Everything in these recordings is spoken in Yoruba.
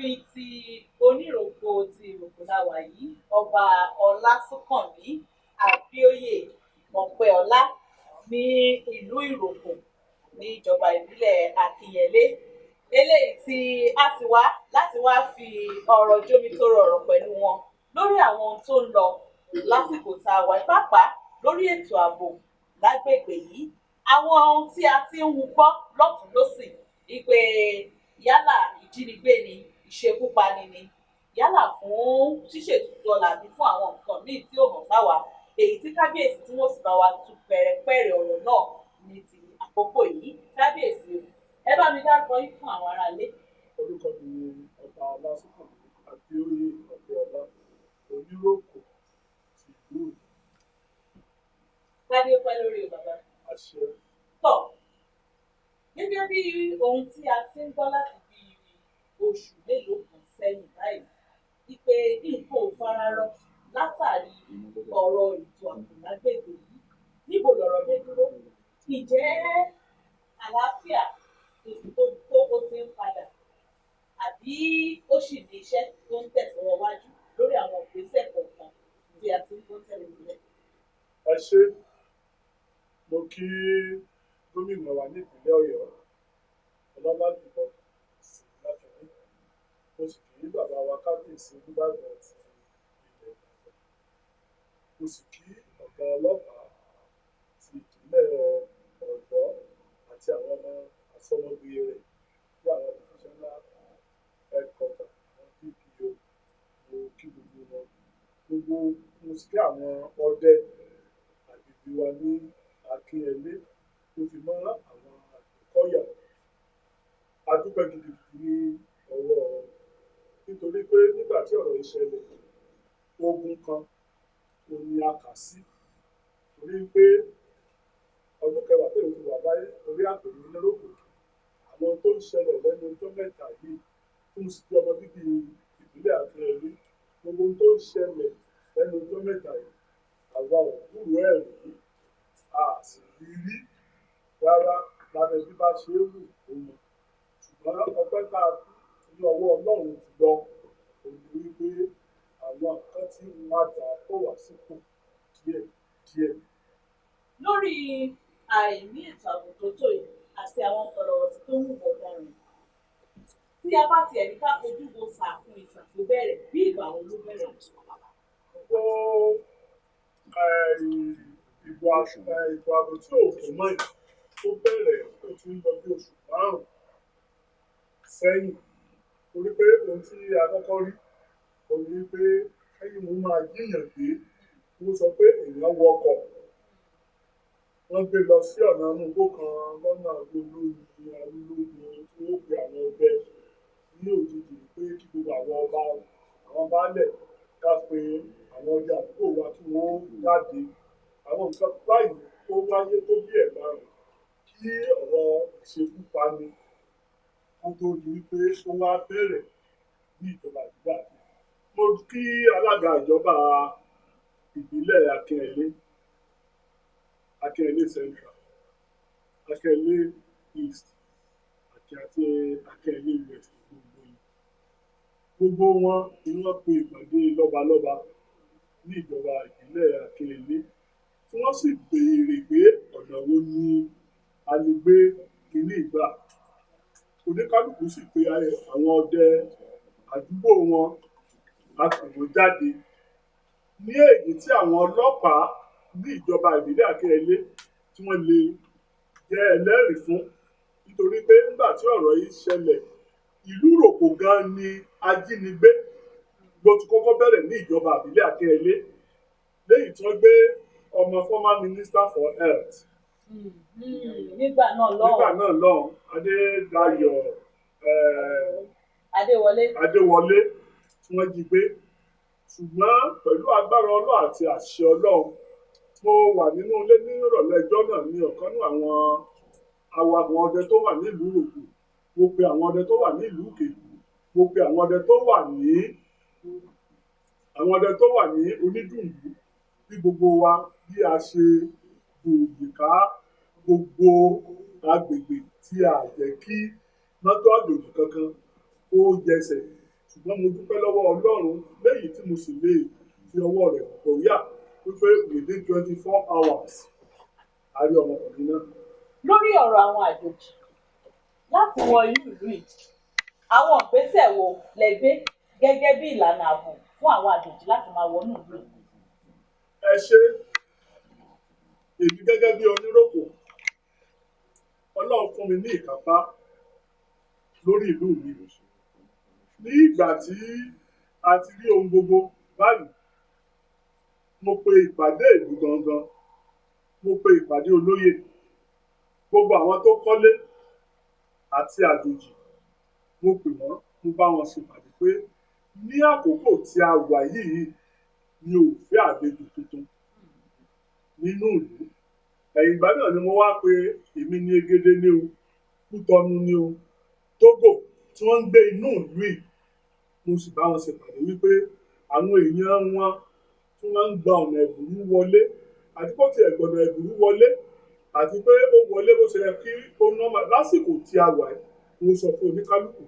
Ààfin ti Oníròkò ti Ìrókò la wà yìí. Ọba Ọlásùnkànmí Abíóyè Ọpẹ́ọlá ní ìlú Ìrókò ní ìjọba ìbílẹ̀ Akínyẹlé, eléyìí tí a sì wá láti wá fi ọ̀rọ̀ jómitóró ọ̀rọ̀ pẹ̀lú wọn lórí àwọn ohun tó ń lọ lásìkò tá a wà, pàápàá lórí ètò ààbò lágbègbè yìí, àwọn ohun tí a ti ń hu gbọ́ lọ́tùn lósì ìpè, yálà ìjínigbé ni, ìṣekúpani ni, yálà fún ṣíṣètùtù ọlà àbí fún àwọn nǹkan míì tí ò hàn sáwa, èyí tí kábíyèsí tí wọ́n sì bá wa tú pẹ̀rẹ̀pẹ̀rẹ̀ ọ̀rọ̀ náà ní ti àkókò yìí. Kábíyèsí, ẹ bá mi dárúkọ yín fún àwọn aráalé. Orúkọ mi ni Ọba Ọlásùnkànmí Abíóyè Ọpẹ́ọlá, Oníròkò ti ìlú Ìrókò. Kádé pẹ́ lórí o, bàbá. Àṣẹ. Tọ́, gẹ́gẹ́ bí ohun tí a ti ń gbọ́ láti bí oṣù mélòó kan sẹ́yìn báyìí, wípé nǹkan ò fararọ látàrí ọ̀rọ̀ ètò ààbò lágbègbè yìí, níbo lọ̀rọ̀ dé dúró? Ǹjẹ́ àlàáfíà tó ó ti ń padà, àbí ó sì ní iṣẹ́ tó ń tẹ̀sọ́wọ́ wájú lórí àwọn ìgbésẹ̀ kọ̀ọ̀kan tí a ti ń gbọ́ tẹ́lẹ̀tẹ́lẹ̀? Ẹ ṣé. Mo kí gómìnà wa ní ìpínlẹ̀ Ọ̀yọ́, ọlọ́lá jùlọ Ṣèyí Mákindé. Mo sì kí bàbá wa kábíyèsí Olúbàdàn ti ilẹ̀ Ìbàdàn. Mo sì kí ọ̀gá ọlọ́pàá ti ìpínlẹ̀ Ọ̀yọ́ àti àwọn ọmọ àsọmọgbé rẹ̀ bí àwọn divisional headquarter, àwọn DPO. Mo kí gbogbo wọn. Gbogbo mo sì kí àwọn ọdẹ agbègbè wa ní Akínyẹlé tó fi mọ́ àwọn Àgbẹ̀kọ̀yà. A dúpẹ́ gidigidi ní ọwọ́ wọn nítorí pé nígbà tí ọ̀rọ̀ yìí ṣẹlẹ̀, ogun kan òun ni a kà sí. Torí pé ọdún kẹwàá tèmi ti wà láyé orí àpèrè Oníròkò, àwọn tó ń ṣẹlẹ̀ lẹ́nu ọjọ́ mẹ́ta yìí, tí mo sì jẹ́ ọmọ bíbí ìpínlẹ̀ Akínyẹlé, gbogbo ohun tó ń ṣẹlẹ̀ lẹ́nu ọjọ́ mẹ́ta yìí, àwa ò gbúròó ẹ̀ rí, a sì rí rí rárá lábẹ́ bí bá ṣe é wù kó mọ. Ṣùgbọ́n ọpẹ́ tá a dú ní ọwọ́ Ọlọ́run jùlọ òun ni wípé àwọn nǹkan tí ń padà bọ̀ wá sípò díẹ̀ díẹ̀. Lórí àìní ètò ààbò tó tó yìí àti àwọn kọ̀lọ̀rọ̀sí tó ń hùwà ọ̀daràn, tí a bá tiẹ̀ ní ká fojú wo sàkún ìtàn tó bẹ̀rẹ̀, bí ìgbà wo ló bẹ̀rẹ̀? Gbogbo ìbò ètò ààbò tí ò kún mọ́ yìí, ó bẹ̀rẹ̀, ó ti ń lọ bí oṣù 5 sẹ́yìn. Torí pé ohun tí a kọ́kọ́ rí òun ni wípé kẹ́yìn mo máa jíyàn gbé, wọ́n sọ pé èèyàn wọkọ̀, wọ́n gbé lọ sí ọ̀nà inú igbó kan lọ́nà olóyin arúlógún, tí wọ́n pe àwọn ọdẹ ní òjijì pé kí gbogbo àwọn ọba, àwọn baálẹ̀, ká pe àwọn ọdẹ àdúgbò wa kí wọ́n jáde. Àwọn nǹkan báyìí ó wáyé tó bí ẹ̀ẹ̀márùn kí ọ̀rọ̀ ìṣekúpani kó tó di wípé ó wá bẹ̀rẹ̀ ní ìjọba ìbílẹ̀ Akínyẹlé. Mo kí alága ìjọba ìbílẹ̀ Akínyẹlé, Akínyẹlé Central, Akínyẹlé East àti Akínyẹlé West, gbogbo yìí. Gbogbo wọn ni wọ́n pe ìpàdé lọ́balọ́ba ní ìjọba ìbílẹ̀ Akínyẹlé, tí wọ́n sì béèrè pé ọ̀nà wo ni a lè gbé kinní ìgbà. Oníkálukú sì pe àwọn ọdẹ àdúgbò wọn, a pè wọ́n jáde. Ní èyí tí àwọn ọlọ́pàá ní ìjọba ìbílẹ̀ Akínyẹlé tí wọ́n lè jẹ́ ẹlẹ́rìí fún, nítorí pé nígbà tí ọ̀rọ̀ yìí ṣẹlẹ̀, ìlú Ìrókò gan ni ajínigbé ló ti kọ́kọ́ bẹ̀rẹ̀ ní ìjọba ìbílẹ̀ Akínyẹlé, léyìí tí wọ́n gbé ọmọ former minister for health nígbà náà lọ́hùn. Nígbà náà lọ́hùn, Adédayọ̀ Adéwọlé. Adéwọlé, tí wọ́n jí gbé. Ṣùgbọ́n pẹ̀lú agbára Ọlọ́run àti àṣẹ Ọlọ́run, mo wà nínú ilé ní ìrọ̀lẹ́ ọjọ́ náà ní ọ̀kan nínú àwọn awakọ̀ ọdẹ tó wà nílùú Ìrókò. Mo pe àwọn ọdẹ tó wà nílùú Ìkèkù, mo pe àwọn ọdẹ tó wà ní àwọn ọdẹ tó wà ní Onídùndú, bí gbogbo wa bí a ṣe gbòògbè ká gbogbo agbègbè tí a jẹ́ kí mọ́tò àjòjì kankan kó jẹsẹ̀. Ṣùgbọ́n mo dúpẹ́ lọ́wọ́ Ọlọ́run léyìí tí mo sì lè fi ọwọ́ rẹ̀ kọ̀ríà wípé within 24 hours a rí ọmọkùnrin náà. Lórí ọ̀rọ̀ àwọn àjòjì láti wọ inú ìlú yìí, àwọn ìgbésẹ̀ wo lẹ gbé gẹ́gẹ́ bí ìlànà ààbò fún àwọn àjòjì láti máa wọnú ìlú yìí? Ẹ ṣe. Èmi gẹ́gẹ́ bí oníròkò, Ọlọ́run fún mi ní ìkápá lórí ìlú mi. Ní ìgbà tí a ti rí ohun gbogbo báyìí, mo pe ìpàdé ìlú gangan, mo pe ìpàdé olóyè, gbogbo àwọn tó kọ́lé àti àjòjì, mo pè wọ́n, mo bá wọn ṣèpàdé pé ní àkókò tí a wà yìí, mi ò fẹ́ àlejò tuntun nínú ìlú. Ẹ̀yìn ìgbà náà ni mo wá pe èmi ní Egede ní o, Kútọnu ní o, Tógò tí wọ́n ń gbé inú ìlú yìí. Mo sì bá wọn ṣèpàdé wípé àwọn èèyàn wọn tí wọ́n ń gba ọ̀nà ẹ̀bùrú wọlé, àti kó tiẹ̀ gbọ̀nà ẹ̀bùrú wọlé, àti pé ó wọlé bó ṣe yẹ kí ó nọ́mà lásìkò tí a wà yìí, mo sọ fún oníkálukú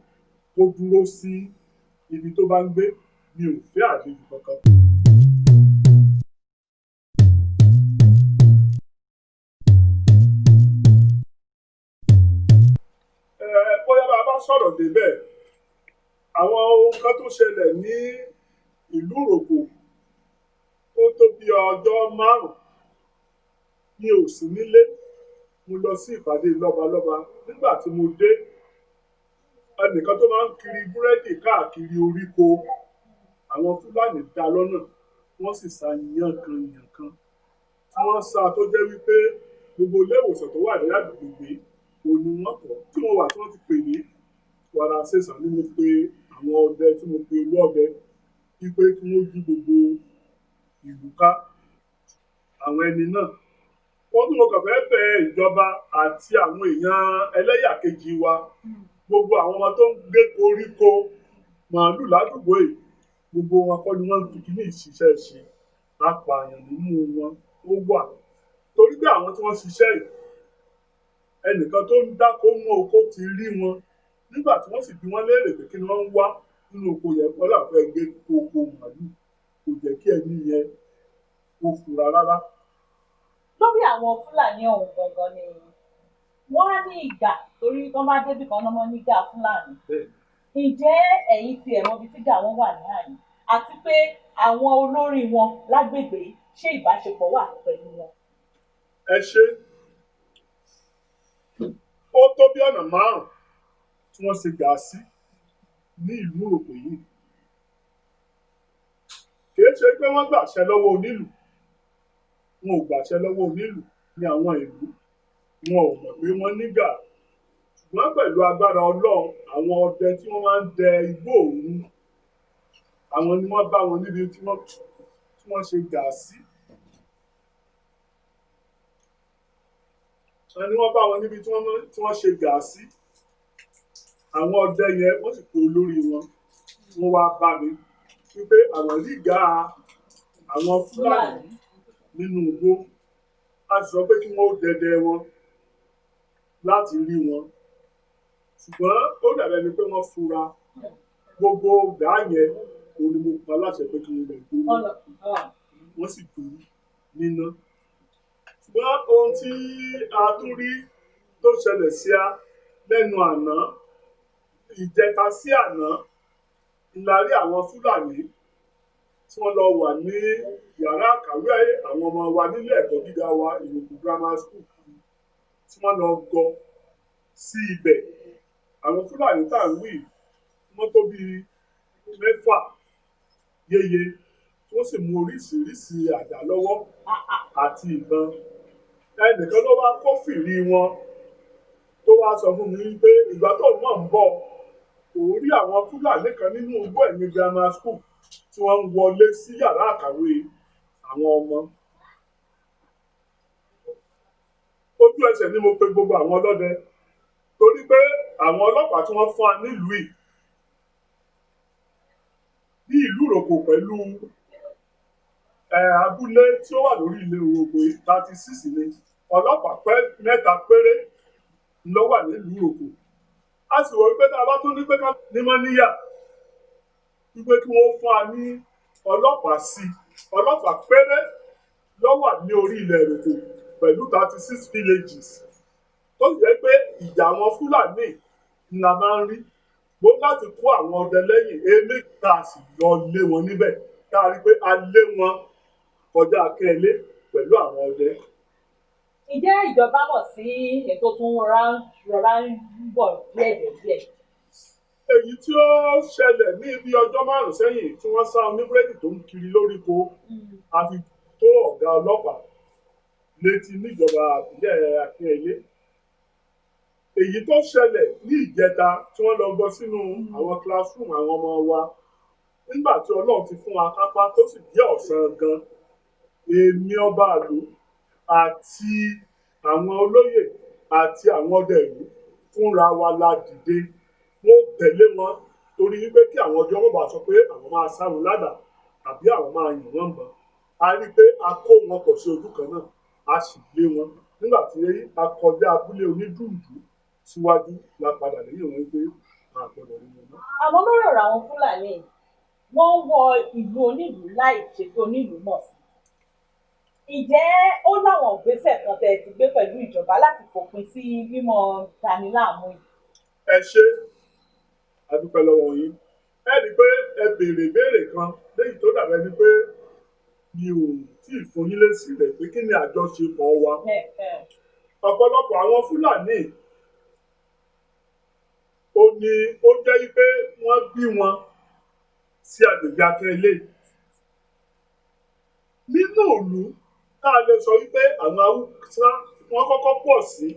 kó dúró sí ibi tó bá ń gbé. Mi ò fẹ́ àlejò kankan. Bóyá bá a bá sọ̀rọ̀ débẹ̀, àwọn ohun kan tó ṣẹlẹ̀ ní ìlú Ìròkò ó tó bí ọjọ́ 5. Mi ò sí nílé, mo lọ sí ìpàdé lọ́balọ́ba. Nígbà tí mo dé, ẹnìkan tó máa ń kiri búrẹ́dì káàkiri oríko, àwọn Fúlàní dá lọ́nà, wọ́n sì sá yánkanyànkan. Tí wọ́n sá tó jẹ́ wípé gbogbo ilé ìwòsàn tó wà ní agbègbè òun ni wọ́n kọ́. Tí mo wà tí wọ́n ti pè mí, wàrà ṣèṣàn ni mo pe àwọn ọdẹ, tí mo pe olú ọdẹ wípé kí wọ́n jú gbogbo ìlú ká àwọn ẹni náà. Wọ́n tún mo kàn fẹ́ bẹ ìjọba àti àwọn èèyàn ẹlẹ́yà kejì wa, gbogbo àwọn ọmọ tó ń gbé koríko màálù ládùúgbò yìí, gbogbo wọn kọ́ ni wọ́n ń fi kíní ìṣiṣẹ́ ṣe. Apààyàn nínú wọn ó wà. Torí pé àwọn tí wọ́n ṣiṣẹ́ yìí, ẹnìkan tó ń dáko mọ́ oko ti rí wọn. Nígbà tí wọ́n sì bi wọ́n léèrè pé kí ni wọ́n ń wá nínú oko yẹn, wọ́n là fẹ́ gé koko màálù. Kò jẹ́ kí ẹni yẹn kó fura rárá. Lórí àwọn Fúlàní ọ̀hún gangan ni wọ́n á ní ìgbà, torí wọ́n bá débì kan náà wọ́n ní ìgà Fúlàní. Ǹjẹ́ ẹ̀yin ti ẹ̀ mọ ibi tí ìgà wọn wà ní àyè? Àti pé àwọn olórí wọn lágbègbè ṣé ìbáṣepọ̀ wà pẹ̀lú wọn? Ẹ ṣe. Ó tó bí ọ̀nà 5 tí wọ́n ṣe gbà sí ní ìlú Ìròkò yìí. Kì í ṣe pé wọ́n gbàṣẹ lọ́wọ́ onílù. Wọn ò gbàṣẹ lọ́wọ́ onílù ní àwọn ìlú. Wọn ò mọ̀ pé wọ́n nígà. Ṣùgbọ́n pẹ̀lú agbára Ọlọ́run, àwọn ọdẹ tí wọ́n máa ń dẹ igbó òru, àwọn ni wọ́n bá wọn níbi tí wọ́n ṣe gà sí. Àwọn ni wọ́n bá wọn níbi tí wọ́n ṣe gà sí. Àwọn ọdẹ yẹn wọ́n sì pe olórí wọn. Wọ́n wá bá mi wípé àwọn rí gà àwọn Fúlàní nínú igbó. A sì sọ pé kí wọ́n ó dẹdẹ wọn láti rí wọn. Ṣùgbọ́n ó dàbí ẹni pé wọ́n fura. Gbogbo gà yẹn òun ni mo pa láṣẹ pé kí wọ́n lọ dúró. Wọ́n sì dúró níná. Ṣùgbọ́n ohun tí a tún rí tó ṣẹlẹ̀ sí a lẹ́nu àná, ìjẹta sí àná, la rí àwọn Fúlàní tí wọ́n lọ wà ní yàrá àkàwé àwọn ọmọ wa nílé ẹ̀kọ́ gíga wa, Ìròkò Grammar School, tí wọ́n lọ gọ sí ibẹ̀. Àwọn Fúlàní tá à ń wí, wọ́n tó bí 6 yéye, tí wọ́n sì mú oríṣiríṣi àdá lọ́wọ́ àti ìbọn. Ẹnìkan ló wá kófìrí wọn tó wá sọ fún mi wípé ìgbà tó mọ̀ ń bọ̀, òun rí àwọn Fúlàní kan nínú igbó ẹ̀yìn Grammar School tí wọ́n ń wọlé sí yàrá àkàwé àwọn ọmọ. Ojú ẹsẹ̀ ni mo pe gbogbo àwọn ọlọ́dẹ, torí pé àwọn ọlọ́pàá tí wọ́n fún wa nílùú yìí ní ìlú Ìròkò pẹ̀lú abúlé tí ó wà lórí ilé Ìròkò yìí, 36 ni ọlọ́pàá pẹ́ 3 péré ló wà nílùú Ìròkò. A sì wò wípé tá a bá tún ní pé ká ní mọ́ níyà, Wípé kí wọ́n fún wa ní ọlọ́pàá sí ọlọ́pàá péré ló wà ní orí ilẹ̀ Ìrókò pẹ̀lú 36 villages, tó sì jẹ́ pé ìjà àwọn Fúlàní la máa ń rí. Mo láti kó àwọn ọdẹ lẹ́yìn èmi tá a sì lọ lé wọn níbẹ̀, tá a rí pé a lé wọn kọjá Akínyẹlé pẹ̀lú àwọn ọdẹ. Ǹjẹ́ ìjọba mọ̀ sí ètò tún rọra ń bọ̀ díẹ̀ díẹ̀? Èyí tí ó ṣẹlẹ̀ ní ibi ọjọ́ 5 sẹ́yìn tí wọ́n sá oníbúrẹ́dì tó ń kiri lóríko, a fi tó ọ̀gá ọlọ́pàá létí níjọba ìbílẹ̀ Akínyẹlé. Èyí tó ṣẹlẹ̀ ní ìjẹta tí wọ́n lọ gbọ́ sínú àwọn classroom àwọn ọmọ wa, nígbà tí Ọlọ́run ti fún wa kápá tó sì jẹ́ ọ̀sán gan, èmi ọba àlù àti àwọn olóyè àti àwọn ọdẹ ìlú fúnra wa la dìde. Wọ́n tẹ̀lé wọn torí wípé kí àwọn ọdẹ wọn bá sọ pé àwọn máa sá wọn ládàá tàbí àwọn máa yìn wọ́n mọ́. A rí i pé a kó wọn pọ̀ sí ojú kan náà, a sì lé wọn. Nígbà tí a kọjá abúlé Onídùúdù síwájú la padà lẹ́yìn wọn wípé a gbọ́dọ̀ rí wọn mọ́. Àwọn lórí ọ̀rọ̀ àwọn Fúlàní, wọ́n ń wọ ìlú onílùú láì ṣètò onílùú mọ̀ sí. Ǹjẹ́ ó láwọn ìgbésẹ̀ kan tẹ́ ẹ ti gbé pẹ̀lú ìjọba láti fòpin sí mímọ́ daniláàmú yìí? Ẹ ṣé, a dúpẹ́ lọ́wọ́ yín. Ẹ rí i pé ẹ béèrè ìbéèrè kan léyìí tó dàbẹ́ ni pé mi ò tí ì fún yín lésì rẹ̀ pé kí ni àjọṣepọ̀ wa. Ọ̀pọ̀lọpọ̀ àwọn Fúlàní ó ní ó jẹ́ pé wọ́n bí wọn sí agbègbè Akínyẹlé. Nínú ìlú tá a lè sọ wípé àwọn Haúsá wọ́n kọ́kọ́ pọ̀ sí,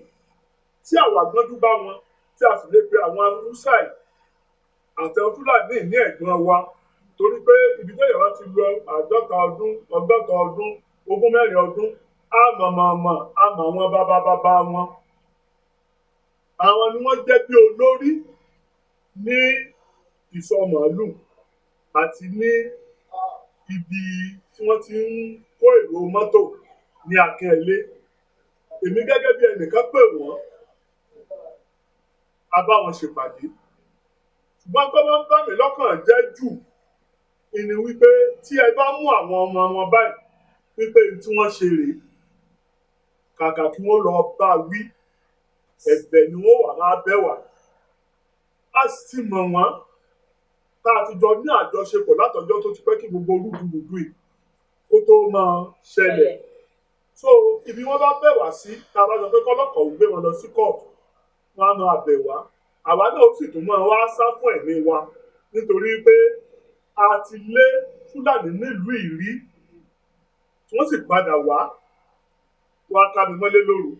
tí àwa gbọ́njú bá wọn, tí a sì lè pe àwọn Haúsá yìí àti àwọn Fúlàní ní ẹ̀gbọ́n wa, torí pé ibi tó yẹ wá ti lọ 50 ọdún, 60 ọdún, 24 ọdún, á mọ̀ mọ̀ mọ̀, á mọ̀ wọn bàbá bàbá wọn. Àwọn ni wọ́n jẹ́ bí olórí ní ìsọ̀ màálù àti ní ibi tí wọ́n ti ń kó èrò mọ́tò ní Akínyẹlé. Èmi gẹ́gẹ́ bí ẹnìkan pè wọ́n, a bá wọn ṣèpàdé. Ṣùgbọ́n tó máa ń bà mí lọ́kàn jẹ́ jù ni wípé tí ẹ bá mú àwọn ọmọ wọn báyìí wípé tí wọ́n ṣe rèé, kàkà kí wọ́n lọ bá wí, ẹ̀bẹ̀ ni wọ́n wà máa bẹ̀ wá. A sì mọ̀ wọ́n tá a ti jọ ní àjọṣepọ̀ látọjọ́ tó ti pẹ́ kí gbogbo rúdurùdu yìí kó tó máa ṣẹlẹ̀. So ibi wọ́n bá bẹ̀ wá sí, tá a bá sọ pé kọ́lọ́kọ̀ ò gbé wọn lọ sí kóòtù, wọ́n á máa bẹ̀ wá. Àwa náà ó sì tún máa wá sá fún ẹ̀mí wa nítorí pé a ti lé Fúlàní nílùú ìrí, wọ́n sì padà wá wá ká mi mọ́lé lóru.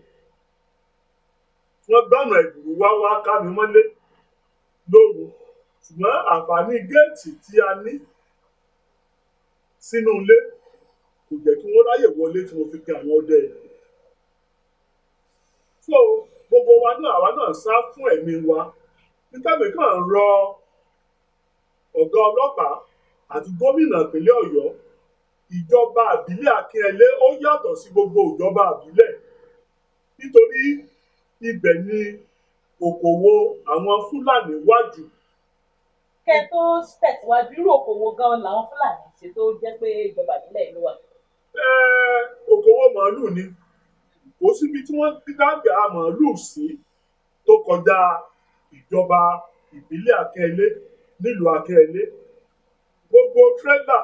Wọ́n gbọ̀nà ìbùrú wá wá ká mi mọ́lé lóru. Ṣùgbọ́n àǹfààní géètì tí a ní sínú ilé kò jẹ́ kí wọ́n ráyè wọlé tí mo fi pe àwọn ọdẹ ìlú. So gbogbo wa náà, àwa náà sá fún ẹ̀mí wa. Nítorí kàn ń rọ ọ̀gá ọlọ́pàá àti gómìnà ìpínlẹ̀ Ọ̀yọ́, ìjọba àbílẹ̀ Akínyẹlé ó yàtọ̀ sí gbogbo ìjọba àbílẹ̀ nítorí ibẹ̀ ni òkòwò àwọn Fúlàní wà jù. Kẹ́ tó tẹ̀síwájú, irú òkòwò gan làwọn Fúlàní ṣe tó jẹ́ pé ìjọba àbílẹ̀ ló wà. Òkòwò màálù ni. Kò síbi tí wọ́n dàgbà màálù sí tó kọjá ìjọba ìbílẹ̀ Akínyẹlé nílùú Akínyẹlé. Gbogbo tírélà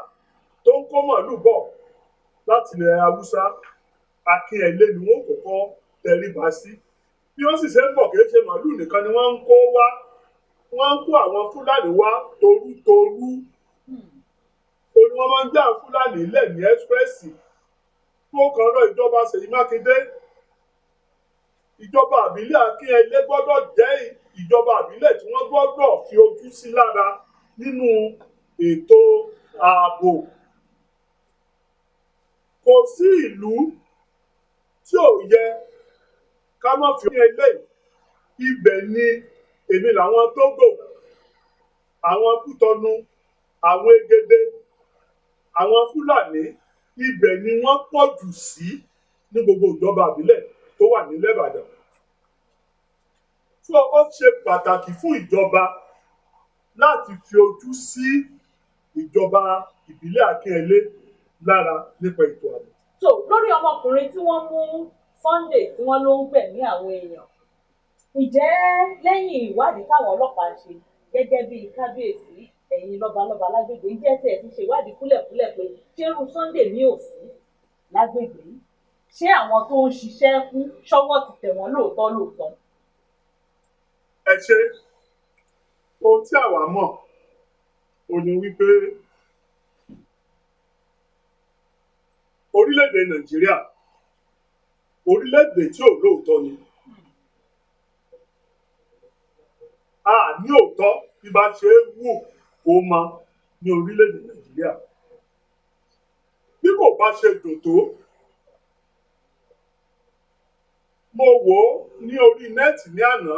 tó ń kó màálù bọ̀ láti ilẹ̀ Haúsá, Akínyẹlé ni wọ́n kọ́kọ́ tẹríba sí. Bí wọ́n sì ṣe ń bọ̀, kì í ṣe màálù nìkan ni wọ́n ń kó wá. Wọ́n ń kó àwọn Fúlàní wá torútorú. Ó ní wọ́n máa ń já Fúlàní lẹ̀ ní ẹ́sprẹ́sì. Tó kan rọ ìjọba Ṣèyí Mákindé. Ìjọba àbílẹ̀ Akínyẹlé gbọ́dọ̀ jẹ́ ìjọba àbílẹ̀ tí wọ́n gbọ́dọ̀ fi ojú sí lára nínú ètò ààbò. Kò sí ìlú tí ò yẹ ká má fi Akínyẹlé. Ibẹ̀ ni èmi làwọn Tógò, àwọn Kútọnu, àwọn Egede, àwọn Fúlàní, ibẹ̀ ni wọ́n pọ̀ jù sí ní gbogbo ìjọba àbílẹ̀ tó wà nílẹ̀ Ìbàdàn. So ó ṣe pàtàkì fún ìjọba láti fi ojú sí ìjọba ìbílẹ̀ Akínyẹlé lára nípa ètò ààbò. So lórí ọmọkùnrin tí wọ́n mú Sunday tí wọ́n ló ń gbẹ̀mí àwọn èèyàn, ǹjẹ́ lẹ́yìn ìwádìí táwọn ọlọ́pàá ń ṣe gẹ́gẹ́ bíi kábíyèsí, ẹ̀yin lọ́balọ́ba lágbègbè, ǹjẹ́ tí ẹ ti ṣe ìwádìí kúlẹ̀kúlẹ̀ pé ṣé irú Sunday mi ò sí lágbègbè yìí? Ṣé àwọn tó ń ṣiṣẹ́ fún ṣọ́wọ́ ti tẹ̀ wọ́n lóòótọ́ lóòótọ́? Ẹ ṣe, ohun tí àwa mọ̀ ò ní wípé orílẹ̀-èdè Nàìjíríà orílẹ̀-èdè tí ò lóòótọ́ ni. A ní òótọ́ bí bá ṣe é wù kó mọ ní orílẹ̀-èdè Nàìjíríà. Bí kò bá ṣe dùn tó, mo wò ó ní orí nẹ́ẹ̀tì ní àná,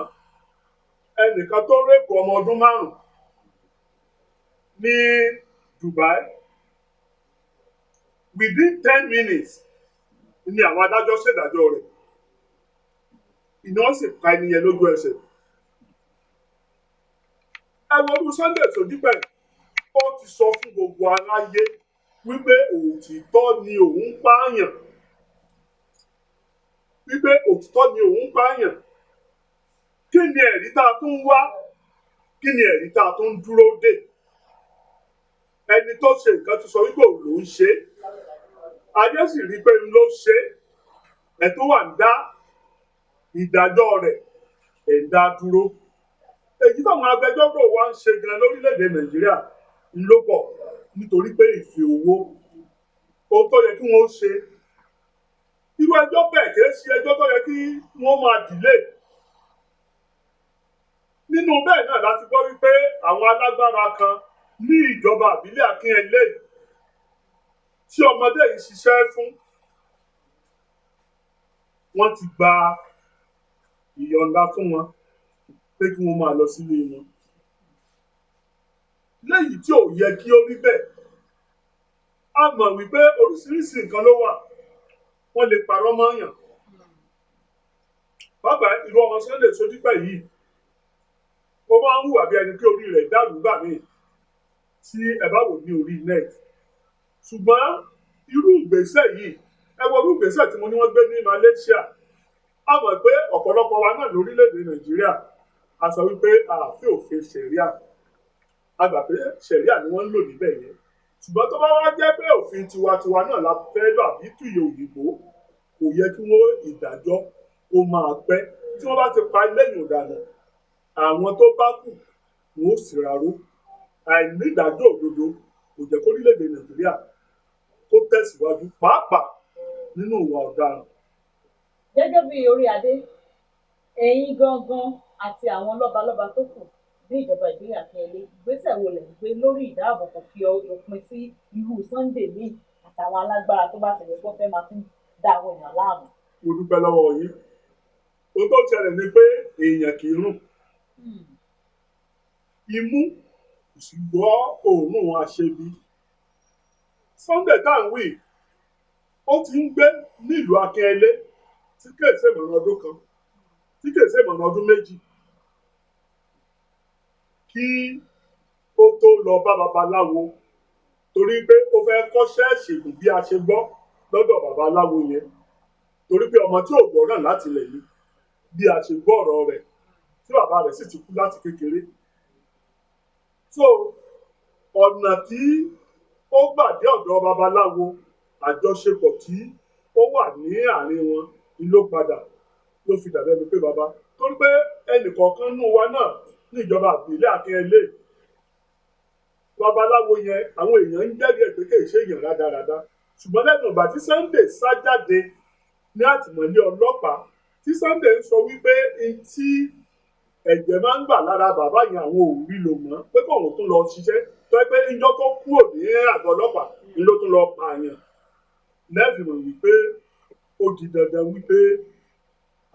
ẹnìkan tó rẹ́pù ọmọ ọdún 5 ní Dubai. Within 10 minutes ni àwọn adájọ́ ṣèdájọ́ rẹ̀. Iná sì pa ẹni yẹn lójú ẹsẹ̀. Ẹ wo irú Sunday Sodipe, ó ti sọ fún gbogbo aráyé wípé òtítọ́ ni òun pààyàn. Wípé òtítọ́ ni òun pààyàn. Kí ni ẹ̀rí tá a tún wá? Kí ni ẹ̀rí tá a tún dúró dè? Ẹni tó ṣe nǹkan ti sọ wípé òun ló ń ṣe é. Ayé sì rí i pé ń ló ṣe é. Ẹ̀ tó wà ń dá ìdájọ́ rẹ̀ ẹ̀ ń dá dúró. Èyí táwọn agbẹjọ́rò wa ń ṣe gan lórílẹ̀‐èdè Nàìjíríà ń ló pọ̀ nítorí pé ìfẹ́ owó ohun tó yẹ kí wọ́n ṣe. Irú ẹjọ́ bẹ́ẹ̀ kì í ṣe ẹjọ́ tó yẹ kí wọ́n máa dìlé. Nínú bẹ́ẹ̀ náà láti gbọ́ wípé àwọn alágbára kan ní ìjọba àbílẹ̀ Akínyẹlé tí ọmọdé yìí ṣiṣẹ́ fún, wọ́n ti gba ìyọ̀ǹda fún wọn pé kí wọ́n máa lọ sílé wọn. Léyìí tí ò yẹ kí ó rí bẹ́ẹ̀. A mọ̀ wípé oríṣiríṣi nǹkan ló wà, wọ́n lè parọ́ mọ́yàn. Bàbá irú ọmọ Sunday Sodipe yìí, ó máa ń hùwà bí ẹni pé orí rẹ̀ dàrú gbà míì tí ẹ bá wò ní orí net. Ṣùgbọ́n irú ìgbésẹ̀ yìí, ẹ wo irú ìgbésẹ̀ tí mo ní wọ́n gbé ní Malaysia. A mọ̀ pé ọ̀pọ̀lọpọ̀ wa náà lórílẹ̀-èdè Nàìjíríà a sọ wípé ààfin òfin ṣẹ̀ríà. A gbà pé ṣẹ̀ríà ni wọ́n ń lò níbẹ̀ yẹn. Ṣùgbọ́n tó bá wá jẹ́ pé òfin tiwantiwa náà la fẹ́ lò àbí tùyè òyìnbó, kò yẹ kí wọ́n ìdájọ́ kó máa pẹ́. Tí wọ́n bá ti pa eléyìí dànù, àwọn tó bá kù wọn ó sì rárú. Àìnídàájọ́ òdodo kò jẹ́ kórílẹ̀-èdè Nàìjíríà kó tẹ̀síwájú pàápàá nínú ìwà ọ̀daràn. Gẹ́gẹ́ bí orí adé, ẹ̀yin gangan àti àwọn lọ́balọ́ba tó kù ní ìjọba ìbílẹ̀ Akínyẹlé, ìgbésẹ̀ wo lẹ̀ ń gbé lórí ìdáàbòbò fi òpin sí irú Sunday míì àtàwọn alágbára tó bá tẹ̀lé gbọ́ fẹ́ máa tún dá àwọn èèyàn láàmú? Mo dúpẹ́ lọ́wọ́ yín. Ohun tó ṣẹlẹ̀ ni pé èèyàn kì í rùn. Imú kò sì gbọ́ òórùn aṣebi. Sunday tá à ń wí, ó ti ń gbé nílùú Akínyẹlé tí kìí ṣe ìmọ̀ràn ọdún kan, tí kìí ṣe ìmọ̀ràn ọdún méjì. Kí ó tó lọ bá babaláwo torí pé ó fẹ́ kọ́ṣẹ́ ìṣègùn bí a ṣe gbọ́ lọ́dọ̀ babaláwo yẹn. Torí pé ọmọ tí ò gbọ́ràn láti ilẹ̀ ni bí a ṣe gbọ́ ọ̀rọ̀ rẹ̀ tí bàbá rẹ̀ sì ti kú láti kékeré. So ọ̀nà tí ó gbà dé ọ̀dọ̀ babaláwo, àjọṣepọ̀ tí ó wà ní àárín wọn ni ló padà ló fi dàbí ẹni pé bàbá. Torí pé ẹnìkọ̀ọ̀kan nínú wa náà ní ìjọba ìbílẹ̀ Akínyẹlé, babaláwo yẹn àwọn èèyàn ń jẹ́rìí ẹ̀ pé kì í ṣe èèyàn rádaràda. Ṣùgbọ́n lẹ́nu ìgbà tí Sunday sá jáde ní àtìmọ́lé ọlọ́pàá, tí Sunday ń sọ wípé n tí ẹ̀jẹ̀ máa ń gbà lára bàbá yẹn àwọn ò rí lò mọ́, pé kóun tún lọ ṣiṣẹ́, tó yẹ pé ńjọ́ tó kúrò ní àgọ́ ọlọ́pàá ni ló tún lọ pààyàn. Lẹ́ẹ̀fì mọ̀ wípé ó di dandan wípé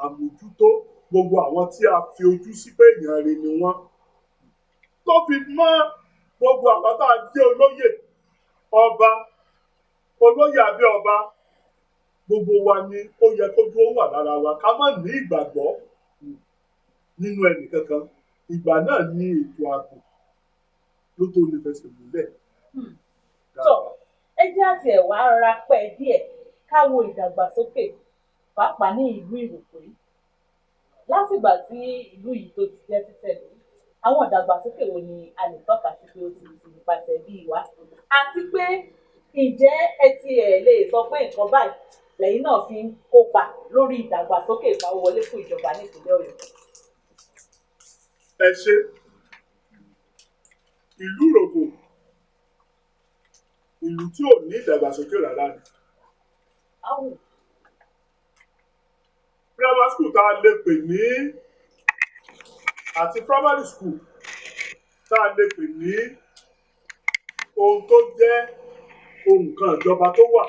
àmójútó gbogbo àwọn tí a fi ojú sí pé èèyàn rere ni wọ́n. Tó fi mọ́ gbogbo àwọn tá a jẹ́ olóyè ọba, olóyè abẹ́ ọba, gbogbo wa ni ó yẹ kójú ó wà lára wa ká má ní ìgbàgbọ́ nínú ẹnì kankan. Ìgbà náà ni ètò ààbò ló tó lè fẹsẹ̀ múlẹ̀. Tọ́ ẹ jẹ́ àti ẹ̀wà rárá pẹ́ díẹ̀ ká wo ìdàgbàsókè pàápàá ní ìlú Ìrókò yìí. Látìgbà tí ìlú yìí tó ti jẹ́ títẹ̀lé, àwọn ìdàgbàsókè wo ni a lè tọ́ka sí pé ó ti ti ipasẹ̀ bí wá? Àti pé ǹjẹ́ ẹ ti ẹ̀ lè sọ pé nǹkan báyìí lẹ́yìn náà fi ń kópa lórí ìdàgbàsókè ìpawówọlé fún ìjọba ní ìpínlẹ̀ Ọ̀yọ́? Ẹ ṣe. Ìlú Ìrókò, ìlú tí ò ní ìdàgbàsókè rárá ni. Áwù. Grammar school tá a lè pè ní àti primary school tá a lè pè ní ohun tó jẹ́ ohun kan ìjọba tó wà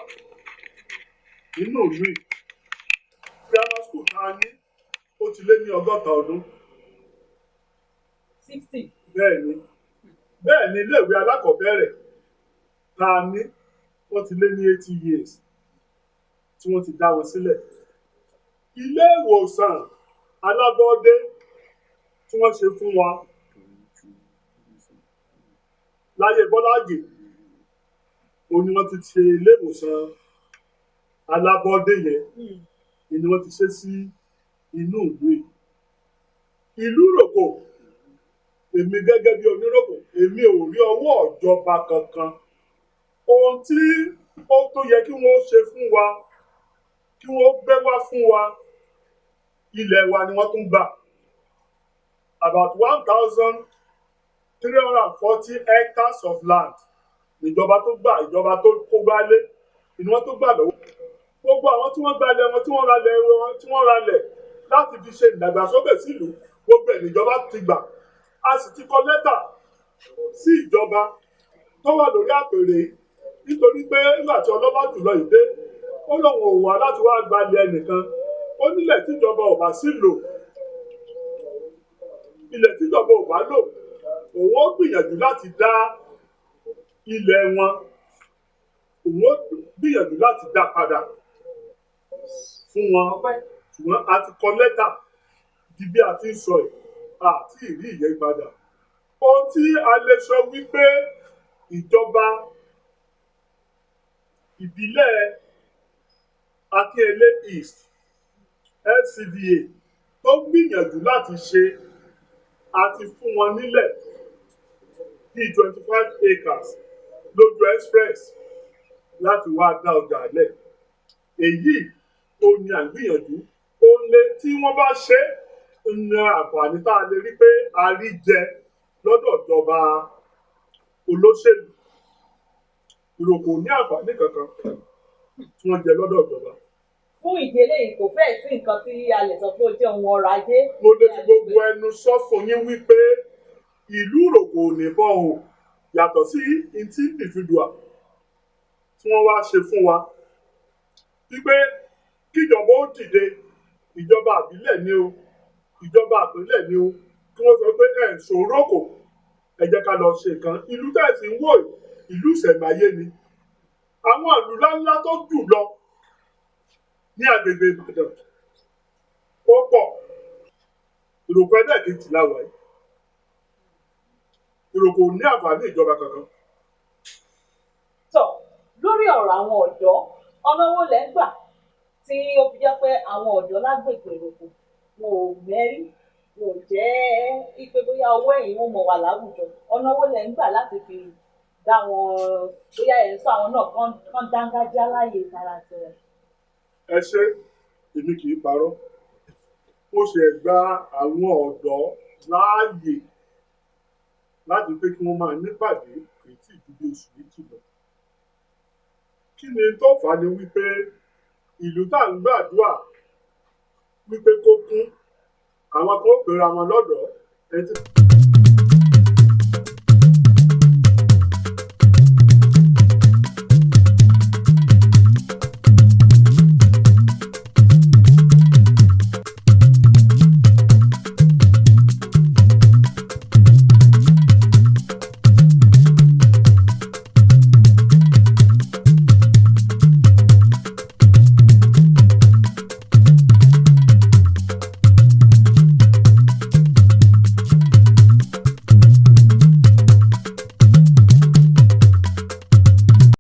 nínú ìlú yìí. Grammar school tá a ní, ó ti lé ní 60 ọdún. 60. Bẹ́ẹ̀ ni, bẹ́ẹ̀ ni iléèwé alákọ̀ọ́bẹ̀rẹ̀ tá a ní, wọ́n ti lé ní 80 years tí wọ́n ti dá wọn sílẹ̀. Ilé ìwòsàn alábọ́dé tí wọ́n ṣe fún wa láyé Bọ́lá Ìgè, òun ni wọ́n ti ṣe ilé ìwòsàn alábọ́dé yẹn, ni wọ́n ti ṣe sí inú ìlú yìí. Ìlú Ìrókò, èmi gẹ́gẹ́ bí oníròkò, èmi ò rí ọwọ́ ìjọba kankan. Ohun tí ó tó yẹ kí wọ́n ṣe fún wa, kí wọ́n gbé wá fún wa, ilẹ̀ wa ni wọ́n tún gbà. About 1,340 hectares of land níjọba tó gbà, ìjọba tó kó gbálé ni wọ́n tó gbà lọ́wọ́. Gbogbo àwọn tí wọ́n gbalẹ̀ wọn, tí wọ́n ralẹ̀ wọn, tí wọ́n ralẹ̀ láti fi ṣe ìdàgbàsókè sílùú, gbogbo ẹ̀ níjọba ti gbà. A sì ti kọ lẹ́tà sí ìjọba tó wà lórí àpèrè yìí, nítorí pé nígbà tí ọlọ́lá jùlọ yìí dé, ó lóun ò wá láti wá gbalẹ̀ ẹnìkan. Ó nílẹ̀ tíjọba ò bá sí lò, ilẹ̀ tíjọba ò bá lò, òun ó gbìyànjú láti dá ilẹ̀ wọn, òun ó gbìyànjú láti dá padà fún wọn. Ṣùgbọ́n a ti kọ lẹ́tà di bí a ti ń sọ yìí, àti ìrí ìyípadà. Ohun tí a lè sọ wípé ìjọba ìbílẹ̀ Akínyẹlé East LCDA tó gbìyànjú láti ṣe, àti fún wọn nílẹ̀ bíi 25 acres lójú express láti wá dá ọjà lẹ̀. Èyí ò ní à ń gbìyànjú. Ó lé tí wọ́n bá ṣe é ní àǹfààní tá a lè rí pé a rí jẹ lọ́dọ̀ ìjọba olóṣèlú. Ìrókò ní àǹfààní kankan tí wọ́n jẹ lọ́dọ̀ ìjọba. Fún ìdí eléyìí, kò fẹ́ẹ̀ sí nǹkan tí a lè sọ pé ó jẹ́ ohun ọrọ̀ ajé. Mo lè fi gbogbo ẹnu sọ fún yín wípé ìlú Ìrókò ò ní bọ́ o, yàtọ̀ sí ntí individual tí wọ́n wá ṣe fún wa, wípé kíjọba ó dìde, ìjọba àbílẹ̀ ni o, ìjọba àpínlẹ̀ ni o, kí wọ́n sọ pé ẹ̀ ń ṣòrókò, ẹ jẹ́ ká lọ ṣe nǹkan. Ìlú tẹ̀sí ń wò yìí, ìlú ìṣẹ̀mbáyé ni. Àwọn ìlú ńláńlá tó jù lọ ní agbègbè Ìbàdàn ó pọ̀. Ìrókò ẹlẹ́ẹ̀kejì la wà yìí. Ìrókò ò ní àǹfààní ìjọba kankan. Tọ́ lórí ọ̀rọ̀ àwọn ọ̀dọ́, ọ̀nà wo lẹ́ ń gbà tí ó fi jẹ́ pé àwọn ọ̀dọ́ lágbègbè Ìrókò wọn ò mẹ́rí, wọn ò jẹ́ ipe bóyá ọwọ́ ẹ̀yìn wọn mọ̀ wà láwùjọ? Ọ̀nà wo lẹ́ ń gbà láti fi dá wọn, bóyá ẹ̀ ń sọ àwọn náà kán dángájá láàyè tara tiwọn? Ẹ ṣé, èmi kì í parọ́. Mo ṣe gba àwọn ọ̀dọ́ láàyè láti pé kí wọ́n máa nípàdé, kì í tí ì ju bí oṣù 2 lọ. Kí ni tó fà á ni wípé ìlú tá à ń gbàdúrà wípé kó kún, àwọn kan ó pera wọn lọ́dọ̀ọ́ ẹni tí